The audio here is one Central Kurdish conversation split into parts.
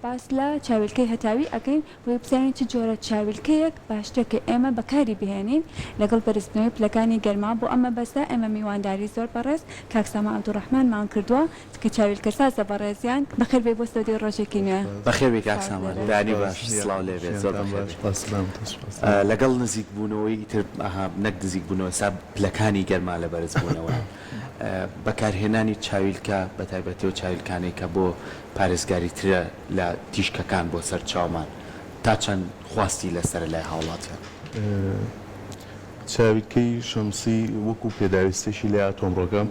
باس لە چاویلکەی هەتاوی ئەکەین بۆیە بزانین چ جۆرە چاویلکەیەک باشترە کە ئێمە بەکاری بهێنین لەگەڵ بەرزبوونەوەی پلەکانی گەرما، بۆ ئەم مەبەستە ئێمە میوانداری زۆر بەڕێز کاک سامان عەبدولڕەحمانمان کردووە کە چاویلکەسازە بەڕێزیان بەخێر بێی بۆ ستۆدیۆی ڕۆژێکی نوێ. بەخێر بێی کاک سامان بەیانی باش سڵاو لێ بێت زۆر بەخێر بێی. لەگەڵ نزیک بوونەوەی ئیتر ئەها نەک نزیک بوونەوە ئێستا پلەکانی گەرما لە بەرز بوونەوەیان بەکارهێنانی چاویلکە بەتایبەتی ئەو چاویلکانەی کە بۆ پارێزگاریترە لە تیشکەکان بۆ سەر چاومان تا چەند خواستی لەسەرە لای هاوڵاتیان؟ چاویلکەی شەمسی وەکو پێداویستیەکی لای ئەتۆمڕۆکە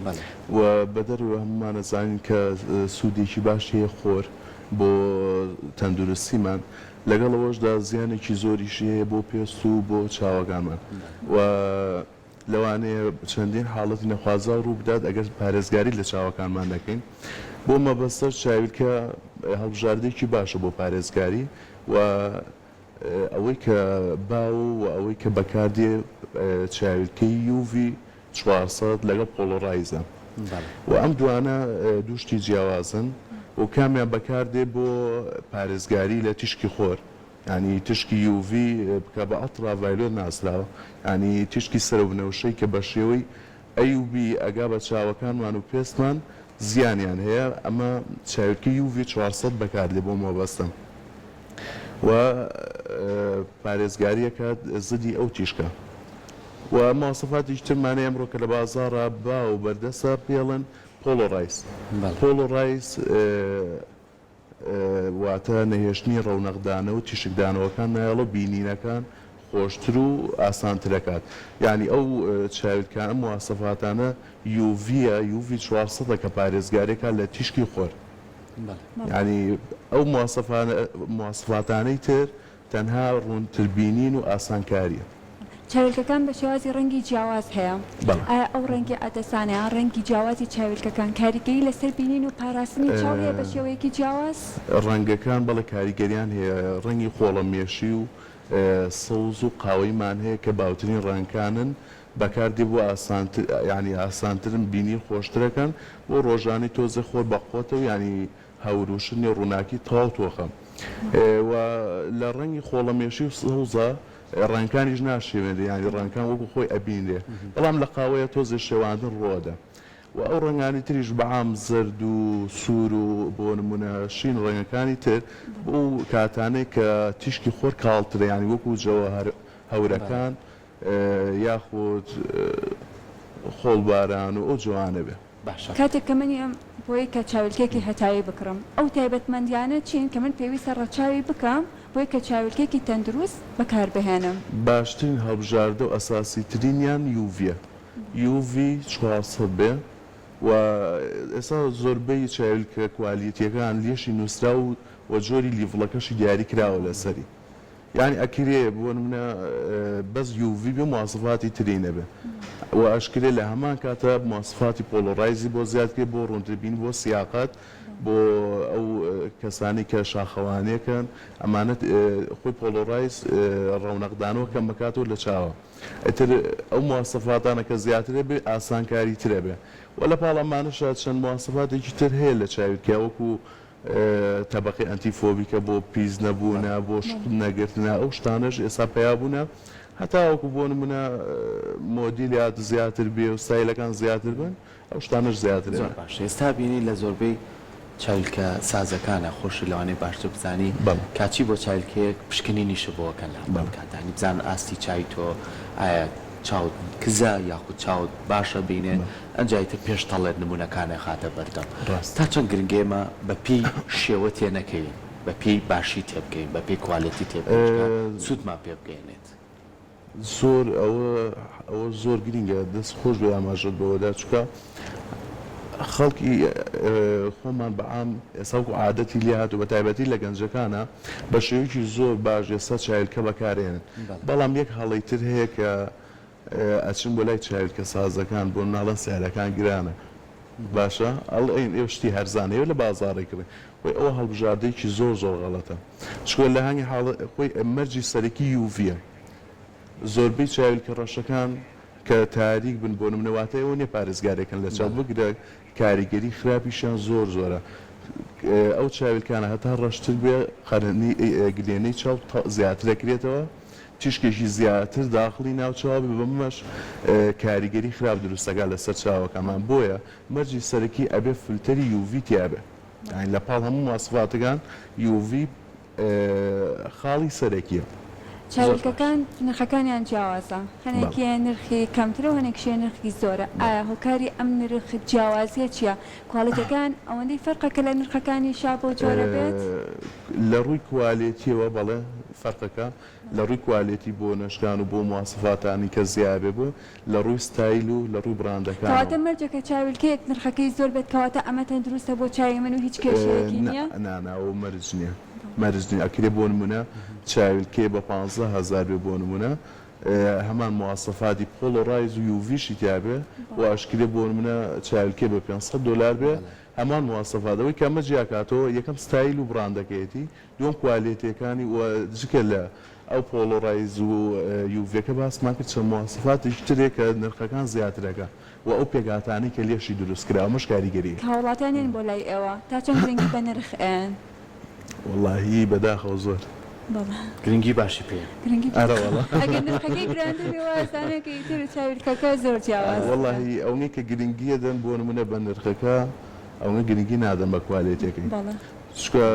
و بەدەر هەموومان ئەزانین کە سوودێکی باشی هەیە خۆر بۆ تەندروستیمان لەگەڵ ئەوەشدا زیانێکی زۆریشی هەیە بۆ پێست و بۆ چاوەکانمان و لەوانەیە چەندین حاڵەتی نەخوازراو ڕووبدات ئەگەر پارێزگاری لە چاوەکانمان نەکەین. بۆ مەبەستەش چاویلکە هەڵبژاردەیەکی باشە بۆ پارێزگاری و ئەوەی کە باوە و ئەوەی کە بەکاردێ چاویلکەی UV 400 لەگەڵ polarized ە و ئەم دوانە دوو شتی جیاوازن و کامیان بەکاردێ بۆ پارێزگاری لە تیشکی خۆر. یانی تیشکی UV کە بە ultraviolet ناسراوە، یانی تیشکی سەرەوبنەوشەی کە بە شێوەی A و B ئەگا بە چاوەکانمان و پێستمان زیانیان هەیە، ئەمە چاویلکەی UV 400 بەکاردێ بۆ مەبەستە و پارێزگاری ئەکات زدی ئەو تیشکە و مواسەفاتێکی ترمان هەیە ئەمڕۆ کە لە بازاڕا باو و بەردەستە پێڵێن polarized polarized واتە نەهێشتنی ڕەونەقدانە و تیشکدانەوەکان نایەڵە و بینینەکان خۆشتر و ئاسانترەکات یانی ئەو چاویلکانە مواسەفاتانە UV یە UV 400 ە کە پارێزگاریەکات لە تیشکی خۆر یانی ئەو مواسەفاتانەی تر تەنها ڕوونتر بینین و ئاسانکاریە. چاویلکەکان بە شێوازی ڕەنگی جیاواز هەیە، بەڵێ. ئایا ئەو ڕەنگی عەدەسانە یان ڕەنگی جیاوازی چاویلکەکان کاریگەری لەسەر بینین و پاراستنی چاو هەیە بە شێوەیەکی جیاواز؟ ڕەنگەکان بەڵێ کاریگەریان هەیە، ڕەنگی خۆڵەمێشی و سەوز و قاوەیمان هەیە کە باوترین ڕەنگەکانن بەکاردێ بۆ ئاسانتر یانی ئاسانترن بینین خۆشترەکەن بۆ ڕۆژانەی تۆزێ خۆر بەقوەتە و یانی هەوروشن نیە ڕووناکی تەواو تۆخە و لە ڕەنگی خۆڵەمێشی و سەوزە ڕەنگەکانیش ناشێوێنرێ یانی ڕەنگەکان وەکو خۆی ئەبینرێ بەڵام لە قاوەیە تۆزێ شێواندن ڕووئەدا و ئەو ڕەنگانی تریش بە عام زەرد و سوور و بۆ نموونە شین ڕەنگەکانی تر بۆ کاتانەی کە تیشکی خۆر کاڵترە یانی وەکو جەوهەر هەورەکان یاخود خۆڵباران و ئەو جۆانە بێ. باشە. کاتێک کە من یەم بۆی کە چاویلکەیەکی هەتاوی بکڕم ئەو تایبەتمەندیانە چین کە من پێویستە ڕەچاوی بکەم بۆی کە چاویلکەیەکی تەندروست بەکار بهێنم؟ باشترین هەڵبژاردە و ئەساسی ترینیان UV یە UV 400 بێ و ئێستا زۆربەی چاویلکە کوالێتیەکان لێشی نوسراو و جۆری level ەکەشی دیاری کراوە لەسەری. یانی ئەکرێ بۆ نمونە بەس UV بێ مواسفاتی تری نەبێ و ئەشکرێ لە هەمان کاتا مواسفاتی polarized ی بۆ زیاد کرێ بۆ ڕوونتر بین بۆ سیاقەت بۆ ئەو کەسانی کە شاخەوانیەکەن ئەمانە خۆی polarized ڕەونەقدانەوە کەم ئەکاتەوە لە چاوە ئیتر ئەو مواسفاتانە کە زیاترە بێ ئاسانکاری ترە بێ و لە پاڵ ئەمانەشا چەند مواسفاتێکی تر هەیە لە چاویلکە وەکو تەبەقەی ئەنتی فۆبیکە بۆ پیس نەبوونە بۆ شت نەگرتنە ئەو شتانەش ئێستا پەیا بوونە هەتاوەکو بۆ نمونە مۆدیلیات زیاتر بێ و ستایلەکان زیاتر بن ئەو شتانەش زیاتر زۆر باشە ئێستا بینی لە زۆربەی چاویلکە سازەکانە خۆشت لەوانەیە باشتر بزانی بەڵێ. کاچی بۆ چاویلکەیەک پشکنینیشە بۆ ئەکەن لە هەمان کاتدا یانی بزانن ئاستی چاوی تۆ ئایا چاوت کزە یاخود چاوت باشە بینێ ئەنجا ئیتر پێش تەڵێت نمونەکان ئەخاتە بەردەم. ڕاستە. تا چەند گرنگە ئێمە بە پێی شێوە تێنەکەوین، بە پێی باشی تێبگەین، بە پێی کوالێتی تێبگەین چونکە سوودمان پێ بگەیەنێت. زۆر ئەوە ئەوە زۆر گرینگە دەست خۆش بێ ئاماژەت بەوە دا چونکە خەڵکی خۆمان بە عام ئێستا وەکو عادەتی لێ هاتووە بە تایبەتی لە گەنجەکانە بە شێوەیەکی زۆر باش ئێستا چاویلکە بەکارێنن بەڵام یەک هەڵەی تر هەیە کە ئەچن بۆ لای چاویلکە سازەکان بۆ ناڵێن سعرەکان گرانە باشە ئەڵێن ئێوە شتی هەرزانە ئێوە لە بازاڕی کڕین خۆی ئەوە هەڵبژاردەیەکی زۆر زۆر غەڵەتە چونکە لە هەنگی حاڵ خۆی مەرجی سەرەکی UV یە زۆربەی چاویلکە ڕەشەکان کە تاریک بن بۆ نمونە واتای ئەوە نیە پارێزگارێکن لە چاو بگرە کاریگەری خراپیشیان زۆر زۆرە. ئەو چاویلکانە هەتا ڕەشتر بێ قەرەنی گلێنەی چاو زیاتر ئەکرێتەوە تیشکێکی زیاتر داخڵی ناو چاو بێ بەمەش کاریگەری خراپ دروست ئەکات لەسەر چاوەکەمان بۆیە مەرجی سەرەکی ئەبێ فلتەری UV تیابێ یانی لە پاڵ هەموو مواسفاتەکان UV خاڵی سەرەکیە. چاویلکەکان نرخەکانیان جیاوازە هەنێکی هەیە نرخی کەمترە و هەنێکیش هەیە نرخی زۆرە ئایا هۆکاری ئەم نرخ جیاوازیە چیە کوالێتیەکان ئەوەندەی فەرقە کە لە نرخەکانیشا بەو جۆرە بێت؟ لە ڕووی کوالێتیەوە بەڵێ فەرقەکە لە ڕووی کوالێتی بۆ نەشکان و بۆ مواسفاتانی کە زیابێ بۆ لە ڕووی ستایل و لە ڕووی بڕاندەکانەوە. کەواتە مەرجە کە چاویلکەیەک نرخەکەی زۆر بێت کەواتە ئەمە تەندروستە بۆ چاوی من و هیچ کێشەیەکی نیە؟ نا نا ئەوە مەرج نیە مەرج نیە ئەکرێ بۆ نمونە چاویلکەیە بە 15 هەزار بێ بۆ نمونە هەمان مواسەفاتی polarized و UV شی تیابێ و ئەشکرێ بۆ نمونە چاویلکەیە بە 500 دۆلار بێ هەمان مواسەفات ئەوەی کە ئەمە جیاکاتەوە یەکەم ستایل و بڕاندەکەیەتی دووەم کوالێتیەکانی و جگە لە ئەو polarized و UV ەکە باسمان کرد چەند مواسەفاتێکی ترێ کە نرخەکان زیاترەکە و ئەو پێکهاتانەی کە لێشی دروست کراوە ئەمەش کاریگەری هەیە. هاوڵاتیان یەن بۆ لای ئێوە تا چەند گرنگی بە نرخ ئەیەن؟ وەڵاهی بەداخەوە زۆر. بەڵێ. گرنگی باشی پێیە. گرنگی ئەرە وەڵا. ئەگەر نرخەکەی گرانتر بێ وا ئەزانێ کە ئیتر چاویلکەکە زۆر جیاوازترە. وەڵاهی ئەونەی کە گرنگی ئەدەن بۆ نمونە بە نرخەکە ئەونە گرنگی نادەن بە کوالێتیەکەی. بەڵێ. چونکە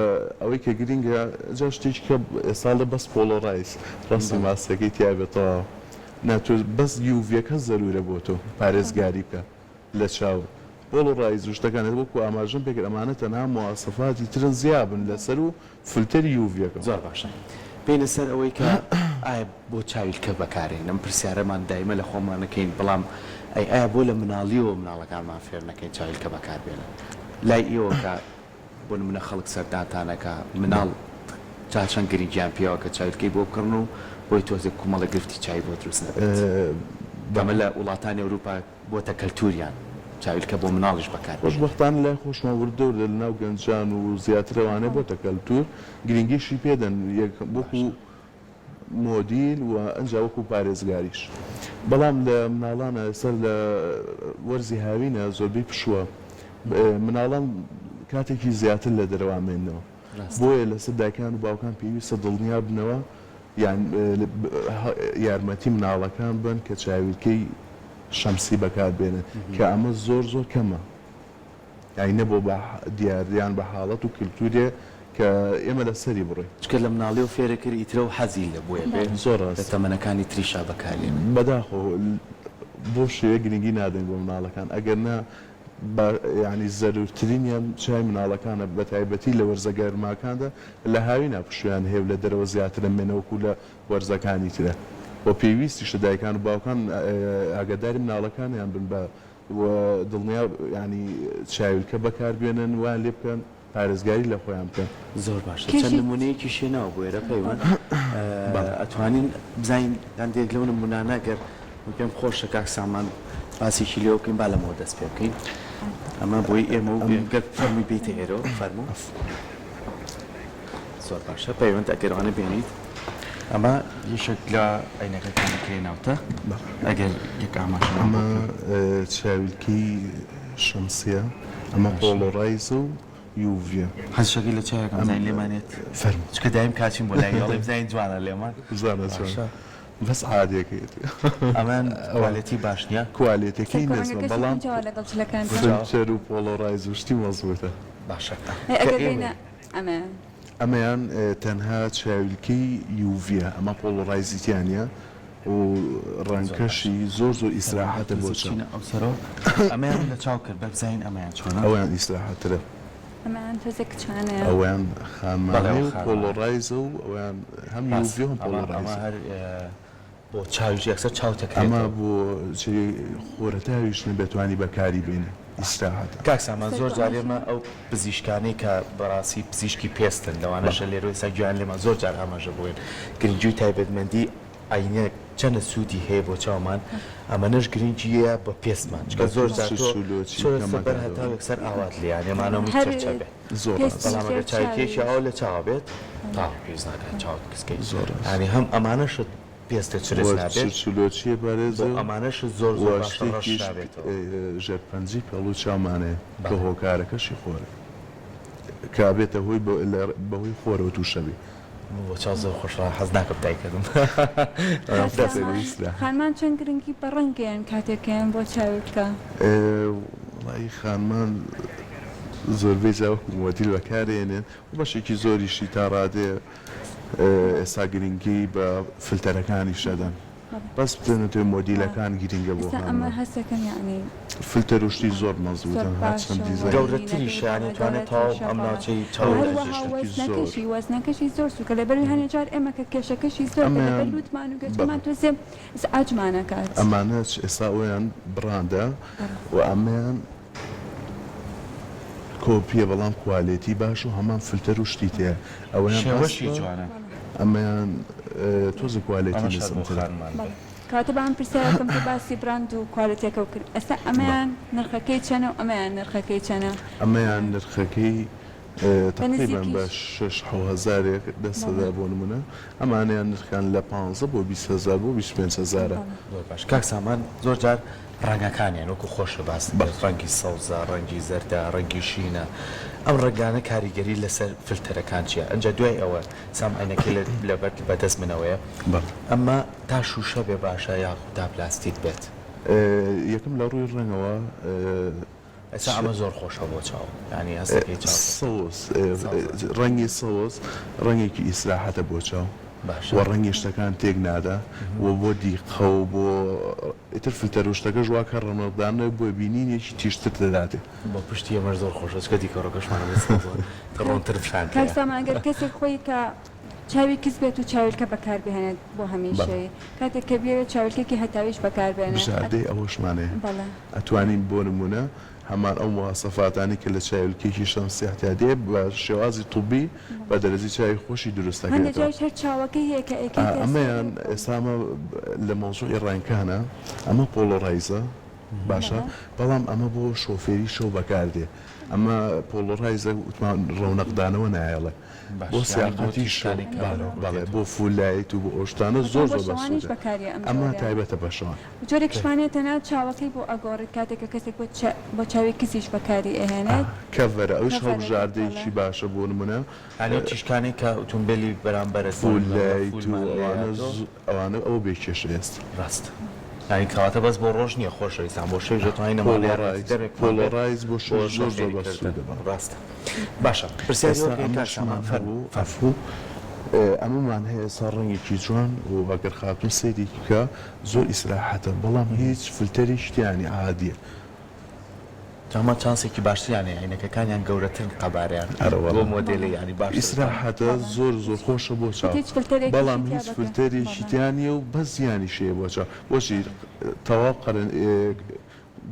ئەوەی کە گرنگە جا شتێکی کە ئێستا ئەڵێ بەس polarized ڕەسمی ماسیەکەی تیابێت تەواو نا تۆ بەس UV ەکە زەرورە بۆ تۆ پارێزگاری بکە لە چاو polarized و شتەکان وەکو ئاماژەم پێکرد ئەمانە تەنها مواسەفاتی ترن زیابن لەسەر و فلتەری UV ەکە. زۆر باشە بێینە سەر ئەوەی کە ئایا بۆ چاویلکە بەکارێن ئەم پرسیارەمان دایمە لە خۆمان ئەکەین بەڵام ئەی ئایا بۆ لە مناڵیەوە مناڵەکانمان فێر نەکەین چاویلکە بەکار بێنن لای ئێوە کە بۆ نمونە خەڵک سەردانتان ئەکا مناڵ تا چەند گرنگیان پێوە کە چاویلکەی بۆ بکڕن و بۆی تۆزێک کومەڵێک گرفتی چاوی بۆ دروست نەبێت ئەمە لە وڵاتانی ئەوروپا بۆتە کەلتوریان چاویلکە بۆ مناڵیش بەکار بێنن. خۆشبەختانە لای خۆشمان وردە وردە لەناو گەنجان و زیاتر ئەوانەی بۆتە کەلتور گرنگیشی پێدەن یەک وەکو مۆدیل و ئەنجا وەکو پارێزگاریش بەڵام لە مناڵانە ئێستا لە وەرزی هاوینە زۆربەی پشووە مناڵان کاتێکی زیاتر لە دەرەوە ئەمێننەوە بۆیە لەسەر دایکان و باوکان پێویستە دڵنیا بنەوە یان یارمەتی مناڵەکان بن کە چاویلکەی شەمسی بەکار بێنن کە ئەمە زۆر زۆر کەمە. یانی نەبووە بە دیاردە یان بە حاڵەت و کلتورێ کە ئێمە لە سەری بڕۆین. چونکە لە مناڵیەوە فێرە کرد ئیتر ئەو حەزی لە بۆیە بێ زۆر لە ڕاستە. تەمەنەکانی تریشا بەکارێنێ. بەداخەوە بەو شێوەیە گرنگی نادەین بۆ مناڵەکان ئەگەر نا با یانی زەرورترینیان چای مناڵەکانە بە تایبەتی لە وەرزە گەرماکاندا لە هاوینا پشوویان هەیە و لە دەرەوە زیاتر ئەمێنەوە وەکوو لە وەرزەکانی ترە و پێویستیشە دایکان و باوکان ئاگاداری مناڵەکانیان بن بە و دڵنیا یانی چاویلکە بەکار بێنن وایان لێ بکەن پارێزگاری لە خۆیان بکەن. زۆر باشە چەند نمونەیەکیش هێناوە بۆ ئێرە پەیوەند ئەتوانین بزانین هەندێک لەو نمونانە گەر من پێم خۆشە کاک سامان باسێکی لێوە بکەین با لەمەوە دەست پێ بکەین ئەمە بۆی ئێمە و گەر فەرمووی بیتە ئێرەوە فەرموو. زۆر باشە پەیوەند ئەگەر ئەوانە بێنیت ئەمە یەکێک لە عەینەکەکانە کە هێناوتە ئەگەر یەک ئاماژەمان بۆ ئەمە بکەی. چاویلکەی شەمسیە ئەمە polarized ە و UV یە. حەزشەکەی لە چاوێکم بزانین لێمانێت فەرموو. چونکە دایم کاچین بۆ لای ئەڵێ بزانین جوانە لێمان. جوانە جوانە باشە. بەس عادیەکەیەتی. ئەمەیان کوالێتی باش نیە؟ کوالێتیەکەی سەرکەو نزمە ڕەنگەکەشی بەڵام گونجاوە لەگەڵ جلەکانتا. فلتەر و polarized و شتی مەزبوتە. باشە ئەی کە ئەگەر ئێوەی. بێینە ئەمەیان. ئەمەیان تەنها چاویلکەی UV یە ئەمە polarized ی تیا نیە و ڕەنگکەشی زۆر زۆر ئیسراحەتە بۆ چاو. ئەو سەرۆ ئەمەیان لە چاو کرد بە بزانین ئەمەیان چۆنە. ئەوەیان ئیسراحەترە. ئەمەیان تۆزێک کچانەیە. ئەوەیان خانمانەیە و polarized ە و ئەوەیان هەم UV و هەم polarized ە. ئەمە هەر بۆ چاویش یەکسەر چاو تەکرێتەوە. ئەمە بۆ چ خۆرەتاویش نەبێت توانی بەکاری بێنی ئیسراحەتە. کاک سامان زۆر جار ئێمە ئەو پزیشکانەی کە بەڕاستی پزیشکی پێستن لەوانەشە لێرەوە ئێستا گوێیان لێمان زۆر جار ئاماژە بۆین گرنگی و تایبەتمەندی عەینەک چەنە سوودی هەیە بۆ چاومان ئەمەنەش گرنگیە بە پێستمان چونکە زۆر جار تۆ چۆنە بەر هەتاو یەکسەر ئاوات لێیان ئێمانە هەمووی چرچە بێ بەڵام ئەگەر چاویلکەیەکی ئاوا لە چاوە بێت تەواو پێویست ناکات چاوت کزکەی یانی هەم ئەمانەشت پێستە چرچ وە نابێت چرچ و لۆچیە بۆ پارێزێ و ئەمانەشت زۆر وە زۆر باشە ڕەش شتێکیش نابێتەوە. ژێر پەنجەی پێڵوی چاومان هەیە کە بەڵێ. هۆکارەکەشی خۆرە. کە ئەبێتە هۆی بەهۆی خۆرەوە تووشەبی. بۆ چاو زۆر خۆشە حەز ناکەم تایکەم. خانمان چەند گرنگی بە ڕەنگ ئەیەن کاتێک ئەیەن بۆ چاویلکە؟ وەڵایی خانمان زۆربەی جار وەکو مۆدیل بەکارێنێن و بەشێکی زۆریشی تا ڕادەیە ئێستا گرنگی بە فلتەرەکانیش ئەدەن. بەس بتەنەتێ مۆدیلەکان گرینگە بۆ ئێستا ئەمە خانمان. هەست دەکەم یەعنی فلتەر و شتی زۆر زۆر مەزبوتن ها باشە چەند و دیزاین. گەورەتریشە یانی توانێت تەواو گەورەتریشە ئەم بەڵێ ناوچەی چاو و ئەوە هەروەها شتێکی زۆر. وەزنەکەشی وەزنەکەشی زۆر سوکە لەبەروی هەنێ جار ئێمە کە کێشەکەشی زۆر بێ لەبەر ئەمەیان لوتمان و بەڵێ. گەچەمان تۆزێ ئیزعاجمان ئەکات. ئەمانە ئێستا ئەویان بڕاندە بەڵێ. و ئەمەیان کۆپیە بەڵام کوالێتی باش و هەمان فلتەر و شتی تێیە ئەوەیان شێوەشی ئەسپە جوانە. ئەمەیان تۆزێ کوالێتی ئەمەش هەر بۆ نزمترە. خانمان بەڵێ بێ. کەواتە با من پرسیارێکم تۆ باسی بڕاند و کوالێتیەکەو کرد ئێستا بەڵێ. ئەمەیان نرخەکەی چەنە و ئەمەیان نرخەکەی چەنە؟ ئەمەیان نرخەکەی بە تەقریبەن بە نزیکیش. شەش حەو هەزارێک دەست بەڵێ. ئەدا بۆ نمونە ئەمانەیان نرخیان لە پانزە بۆ 20 هەزار بۆ 25 هەزارە. بەڵێ. زۆر باش کاک سامان زۆر جار ڕەنگەکانیان وەکو خۆشە باست بەڵێ. کرد ڕەنگی سەوزە ڕەنگی زەردە ڕەنگی شینە ئەم ڕەنگانە کاریگەری لەسەر فلتەرەکان چیە ئەنجا دوای ئەوە سام عەینەکەی لە لەبەر بەدەست منەوەیە بەڵێ. ئەمە تا شوشە بێ باشە یاخود تا پلاستیک بێت؟ یەکەم لە ڕووی ڕەنگەوە ئێستا ئەمە زۆر خۆشە بۆ چاو یانی هەستەکەی چاو سەوز سەوزە. ڕەنگی سەوز ڕەنگێکی ئیسراحەتە بۆ چاو باشە. و ڕەنگی شتەکان تێک نادا و بۆ دیقە و بۆ ئیتر فلتەر و شتەکەش وا کە ڕەنگدانەوەی بۆ بینینێکی تیژتر دەداتێ. بۆ پشتی ئەمەش زۆر خۆشە چونکە دیکۆرەکەشمان ئەبێ سەوزە ڕوونتر پیشان کاک کەیە. سامان گەر کەسێک خۆی کە چاوی کز بێت و چاویلکە بەکار بهێنێت بۆ بەڵێ. هەمیشەیی کاتێک کە بیەوێت چاویلکێکی هەتاویش بەکار بێنێ ئەت بژاردەی ئەوەشمان هەیە. بەڵێ. ئەتوانین بۆ نموونە هەمان ئەو مواسەفاتانەی کە لە چاویلکەیەکی شەمسیح تا دێ بە شێوازی طبی بە دەرەجەی چاوی خۆشی دروست هەندێک ئەکرێتەوە. جاریش هەر چاوەکەی هەیە کە ئەیکەیتە سەر ئەمەیان و بەڵێ. ئێستا ئەمە لە مەوزوعی ڕەنگەکانە ئەمە polarized ە باشە بەڵێ. بەڵام ئەمە بۆ شۆفێری شەو بەکار دێ ئەمە polarized ە وتمان ڕەونەقدانەوە نایەڵێ باش بۆ یانی بۆ سیاقەتی شەو تیشکانەی کە بەڵێ ڕەونەق بەڵێ دێتەوە. بۆ full light و بۆ ئەو شتانە هەتا زۆر بۆ زۆر شەوانیش بەسوودە بەکاریە ئەم ئەمە جۆرە. تایبەتە بە شەوان. جۆرێکیشمان هەیە تەنها چاوەکەی بۆ ئەگۆڕیت کاتێک کە کەسێک بۆ چا بۆ چاوی کزیش بەکاری ئەهێنێت. cover ە ئەویش cover ە بەڵێ. هەڵبژاردەیەکی باشە بۆ نمونە. یانی ئەو تیشکانەی کە ئوتومبێلی بەرامبەرت بۆ full نمونە بڵێ light و full مان لێیە ئەوانە تۆ. ئەوانە ئەوە بێ کێشە ئێستا. ڕاستە یانی کەواتە بەس بۆ ڕۆژ نییە خۆشەویستان بۆ شەویش دەتوانین ئەمانە polarized یارمەتیدەرێکمان بێت polarized بۆ بۆ شەویش زۆر زۆر شۆفێری کردن بەسوودە بەڵێ. ڕاستە باشە پرسیاری ئێستا ئەوە بکەین کاک ئەمەشمان سامان فەرموو هەبوو فەرموو. عەفوو ئەمەمان هەیە ئێستا ڕەنگێکی جوان و ئەگەر خاتوون سەیرێکی بکا زۆر ئیسراحەتە بەڵام هیچ فلتەرێکی تیا نیە عادیە. جا چانسێکی باشتریان هەیە عەینەکەکانیان گەورەترن قەبارەیان ئەرە بۆ وەڵا مۆدێلی یانی باشتر ئیسراحەتە بەڵێ. زۆر زۆر خۆشە بۆ چاو هیچ فلتەرێکیشی بەڵام تیا هیچ بەکە فلتەرێکی بەڵێ. تیا نیە و بەس زیانیشی هەیە بۆ چاو بۆچی تەواو قەرەن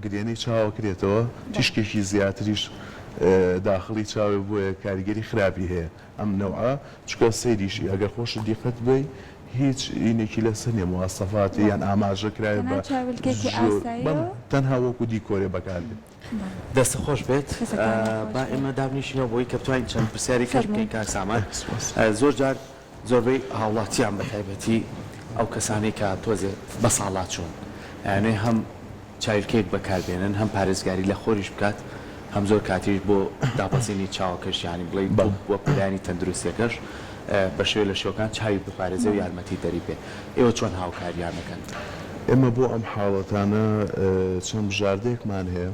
گرێنەی چاو ئەکرێتەوە بەڵێ. تیشکێکی زیاتریش داخڵی چاوێ بۆیە کاریگەری خراپی هەیە ئەم نەوعە چونکە سەیریشی ئەگەر خۆشت دیقەت بەی هیچ ئینێکی لەسەر نیە مواسەفاتی یان بەڵێ. ئاماژە کرایە تەنها بە چاویلکێکی جۆر ئاساییە بەڵێ و. تەنها وەکو دیکۆرێ بەکار دێ. بەڵێ. دەست خۆش بێت دەستەکانت خۆش با بێت. ئێمە دابنیشینەوە بۆی کە بتوانین چەند پرسیارێکیش فەرموو. بکەین کاک سامان سوپاس. زۆر جار زۆربەی هاوڵاتیان بە تایبەتی ئەو کەسانەی کە تۆزێ بەساڵاچوون ئەیانەوێ هەم چاویلکەیەک بەکاربێنن هەم پارێزگاری لە خۆریش بکات هەم زۆر کاتیش بۆ دابەزینی چاوەکەش یانی بڵێی بەڵێ. وەکو لایەنی تەندروستیەکەش بە شێوە لە شێوەکان چاوی بپارێزێ و یارمەتی دەری بێ ئێوە چۆن هاوکاریان ئەکەن؟ ئێمە بۆ ئەم حاڵەتانە چەند بژاردەیەکمان هەیە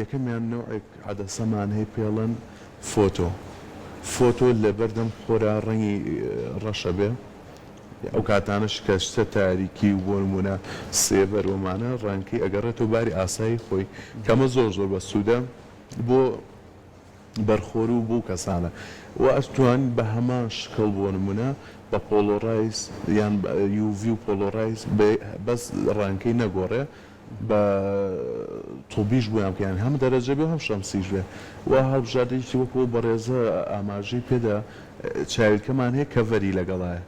یەکەمیان نەوعێک عەدەسەمان هەیە پێڵێن photo photo لەبەردەم خۆرا ڕەنگی ڕەشە بێ ئەو کاتانەش کە شتە تاریکی و بۆ نموونە سێبەر ومانە ڕەنگەکەی ئەگەڕێتەوە باری ئاسایی خۆی کە ئەمە زۆر زۆر بەسوودە بۆ بەرخۆر و بۆ کەسانە و ئەتوانیت بە هەمان شکڵ بۆ نموونە بە polarized یان UV و polarized بەس ڕەنگەکەی نەگۆڕێ بە طبیش بۆیان بکەن یان هەم دەرەجە بێ و هەم شەمسیش بێ و هەڵبژاردەیەکی وەکو ئەو بەڕێزە ئاماژەی پێدا چاویلکەمان هەیە cover ی لەگەڵایە.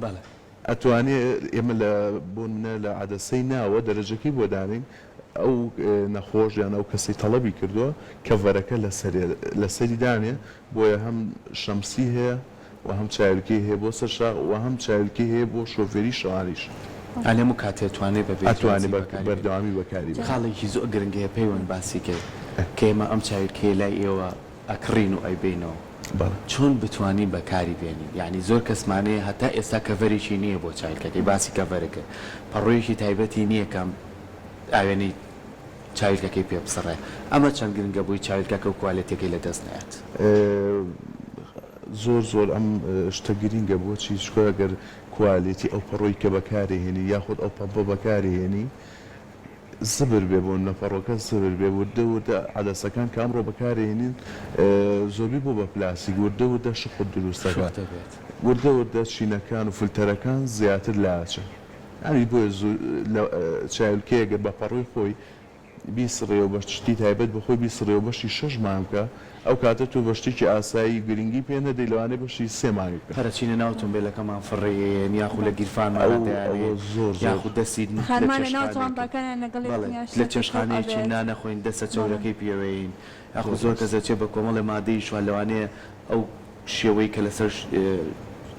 بەڵێ. ئەتوانێ ئێمە لە بۆ نمونە لە عەدەسەی ناوە دەرەجەکەی بۆ دانێین ئەو نەخۆش یان ئەو کەسەی تەڵەبی کردووە cover ەکە لەسەرێ لەسەری دانێ بۆیە هەم شەمسی هەیە و هەم چاویلکەی هەیە بۆ سەر شاخ و هەم چاویلکەی هەیە بۆ شۆفێری شەوانیش. یانی هەموو کاتێ ئەتوانێ بە بێ ئەتوانێ جیاوازی بە بەکاری بێنێ. بەردەوامی بەکاری بێنێ. خاڵێکی زۆر گرنگ هەیە پەیوەند باسی کرد کە ئێمە ئەم چاویلکەیە لای ئێوە. ئەکڕین و ئەیبەینەوە بەڵێ. چۆن بتوانین بەکاری بێنین یانی زۆر کەسمان هەیە هەتا ئێستا کەڤەرێکی نییە بۆ چایلکەکەی باسی کەڤەرە کرد پەڕۆیەکی تایبەتی نییە کە ئاوێنەی چاویلکەکەی پێ بسڕێ ئەمە چەند گرنگە بۆی چاویلکەکە و کوالێتیەکەی لەدەست نەیەت؟ زۆر زۆر ئەم شتە گرینگە بۆچی چونکە گەر کوالێتی ئەو پەڕۆی کە بەکاری هێنی یاخود ئەو پەمپە بەکاری هێنی زبر بێ بۆ نمونە پەڕۆکە زبر بێ وردە وردە عەدەسەکان کە ئەمڕۆ بەکاری هێنین زۆربەی بۆ بە پلاستیک وردە وردە شخت دروست دەکات وردە وردە چینەکان و فلتەرەکان زیاتر لاچن یانی بۆیە زوو لە چاویلکەیەک گەر بە پەڕۆی خۆی بیسڕێ و بە شتی تایبەت بە خۆی بیسڕێ و بەشی شەش مانگ بکا ئەو کاتە تۆ بە شتێکی ئاسایی گرنگی پێ نەدەی لەوانەیە بەشی سێ مانگی بکا. هەرەچینە ناو ئۆتۆمبێلەکەمان فڕێیەیەن یاخو لە گیرفانمانا ئەو ئەوە دەیانێ زۆر زۆر. یاخو دەستی لە خانمان لە ناو چێشتخانەیەکن جوانتاکانیان لەگەڵ بەڵێ یەکتریان لە شتێکی تۆپ چێشتخانەیەکین ئەبێت نان ئەخۆین دەسە بەڵێ. چەورەکەی پێوەیەین یاخو زۆر زۆر کەس ڕاستە. ئەچێ بە کۆمەڵێ مادەیش وا لەوانەیە ئەو شێوەی کە لەسەر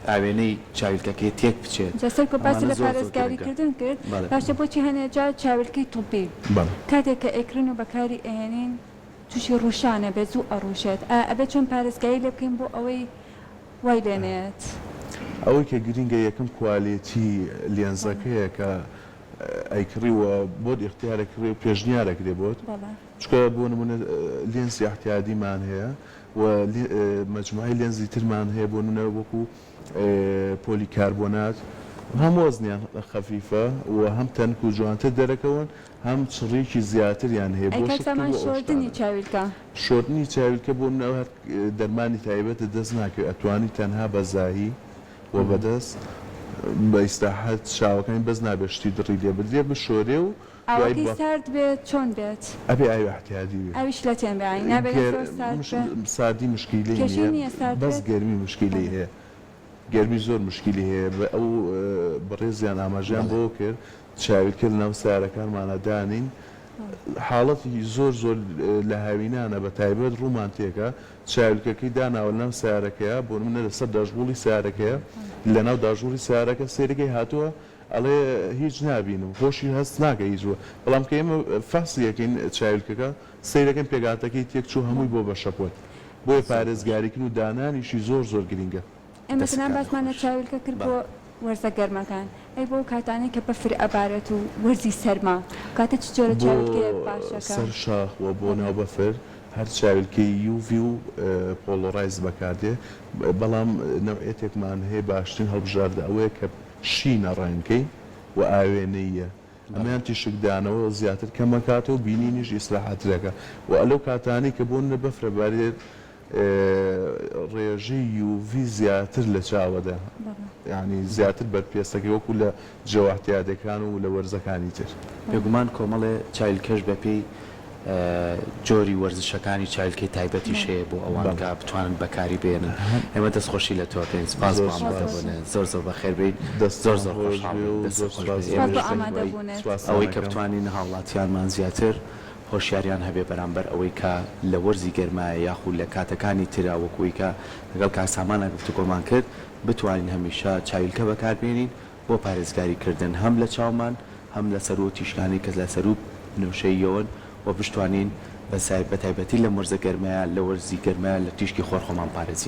ئاوێنەی چاویلکەکەی تێک بچێت جا سەرکۆ باسی ئەمانە لە زۆر زۆر پارێزگاری گرنگە کردن کرد بەڵێ. باشە بۆچی هەنێ جار چاویلکەی طبی بەڵێ. کاتێک کە ئەیکڕین و بەکاری ئەهێنین توشی ڕوشان ئەبێت زوو ئەڕوشێت ئایا ئەبێت چۆن پارێزگاری لێ بکەین بۆ ئەوەی وای لێ نەیەت؟ ئەوەی کە گرینگە یەکەم کوالێتی بەڵێ. لێنزەکەیە کە ئەیکڕی و بۆت ئیختیار ئەکرێ و پێشنیار ئەکرێ بۆت بەڵێ. چونکە بۆ نمونە لێنزی ئیعتیادیمان هەیە و مەجموعەی لێنزی ترمان هەیە بۆ نمونە وەکو پۆلی کاربۆنات هەم وەزنیان خەفیفە و هەم تەنک و جوانتر دەرەکەون هەم چڕیەکی زیاتریان هەیە ئەی بۆ کاک شفت و سامان بۆ ئەو شۆردنی شتانە. چاویلکە؟ شۆردنی چاویلکە بۆ نمونە هەر دەرمانی تایبەتت دەست ناکەوێت ئەتوانی تەنها بە زاهی و بەدەست بە ئیسراحەت چاوەکانی بەس نابێت شتی دڕی لێ بدرێ بشۆرێ و دوای ئاوەکەی بە. سارد بێت چۆن بێت؟ ئەبێ ئاوی ئەحتیادی بێ. ئاوی شلەتێن بێ یانی نابێت گەر زۆر سارد مش بێ؟ ساردی مشکیلەی کێشەی نیە نیە سارد بەس بێت؟ گەرمی مشکیلەی بەڵێ. هەیە گەرمی زۆر مشکیلی هەیە بە ئەو بەڕێزیان ئاماژەیان بەڵێ. بەوە کرد چاویلکە لەناو سەیارەکانمانا دانێین حاڵەتی زۆر زۆر لە هاوینانە بە تایبەت ڕوومان تێکە چاویلکەکەی داناوە لەناو سەیارەکەیا بۆ نمونە لەسەر داشبوڵی سەیارەکەیە لەناو داشبوڵی سەیارەکە سەیرەکەی هاتووە ئەڵێ هیچ نابینم خۆشی هەست ناکە هیچ بووە بەڵام کە ئێمە فەحسی ئەکەین چاویلکەکە سەیرەکەین پێکهاتەکەی تێکچوو هەمووی بۆ بە شەپۆل بۆیە زۆر باش. پارێزگاریکردن و دانانیشی زۆر زۆر گرینگە. ئێمە تەنها دەستەکانت باسمان لە خۆش. چاویلکە کرد بۆ بەڵێ. وەرزە گەرمەکان ئەی بۆ ئەو کاتانەی کە بەفر ئەبارێت و وەرزی سەرما ئەو کاتە چ جۆرە بۆ چاویلکەیەک باشە کە. سەر شاخ و بۆ بەڵێ. ناو بەفر هەر چاویلکەی UV و polarized بەکاردێ بەڵام نەوعیەتێکمان هەیە باشترین هەڵبژاردە ئەوەیە کە شینە ڕەنگەکەی و ئاوێنەییە ئەمەیان تیشکدانەوە زیاتر کەمەکاتەوە بینینیش ئیسراحەترەکە و لەو کاتانەی کە بۆ نمونە بەفرە بارێت ڕێژەی UV زیاتر لە چاوەدا یانی زیاتر بەر پێستەکەی وەکو لە جەوە ئیعتیادەکان و لە وەرزەکانی تر. بێگومان کۆمەڵێ چایلکەش بەپێی جۆری وەرزشەکانی چاویلکەی تایبەتیش هەیە بۆ ئەوان کە بتوانن بەکاری بێنن ئێمە دەست خۆشی لە تۆ ئەکەین سپاس بۆ ئامادەبوونت زۆر زۆر بەخێر بێیت زۆر زۆر خۆشحاڵ بووین دەستت خۆش بێت ئێمەش بەهیوای ئەوەی کە بتوانین هاوڵاتیانمان زیاتر هۆشیاریان هەبێ بەرامبەر ئەوەی کە لە وەرزی گەرمایە یاخو لە کاتەکانی ترا وەکو ئەوەی کە لەگەڵ کاک سامانا گفتوگۆمان کرد بتوانین هەمیشە چاویلکە بەکاربێنین بۆ پارێزگاری کردن هەم لە چاومان هەم لە سەروو تیشکانەی کە لە سەروو بنەوشەییەوەن و بشتوانین بە تایبەتی لەم وەرزە گەرمەیە لە وەرزی گەرمایە لە تیشکی خۆر خۆمان پارێزین.